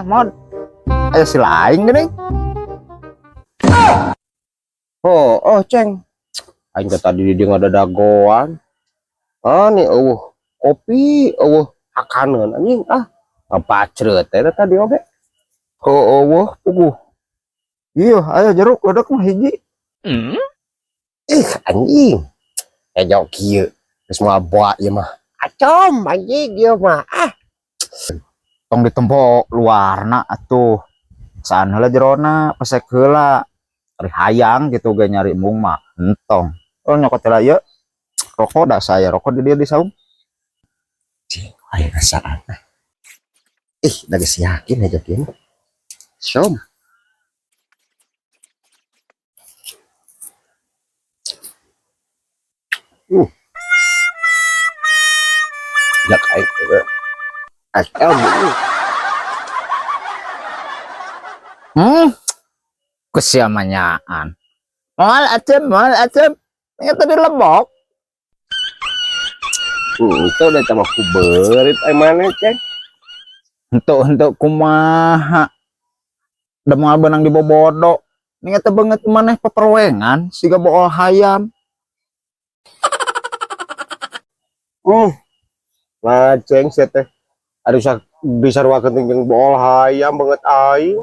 Mod. Aya si lain geuning. Oh, oh, ceng. Aing teh tadi di dieu ngadadagoan. Ah, nih eueuh kopi, eueuh hakaneun anjing ah. Ngabacreut teh tadi oge. Oh, eueuh puguh. Iya, aya jeruk ledak mah hiji. Ih, anjing. Hejo kieu. Geus moal boa ieu mah. Acom anjing ieu mah. Ah, Tong ditempo luarna atuh. Saan heula jerona, pesek heula. Ari hayang gitu ge nyari embung mah entong. Oh, nyokot heula ieu. Rokok dah saya, rokok di dia di saung. Cing, aing rasaan. Ih, da geus yakin hejo kieu mah. Som. Ya aing. Acom. Kesiamanyaan. Moal acem, moal acem. Ini tadi lebok. Itu udah tambah ku beurit ai mana, Ceng. Untuk kumaha. Da moal beunang dibobodo. Ini teh beungeut maneh peperwengan siga bool hayam. Nah, Ceng sia teh. Aduh, bisa disaruakeun jeung bool hayam beungeut aing.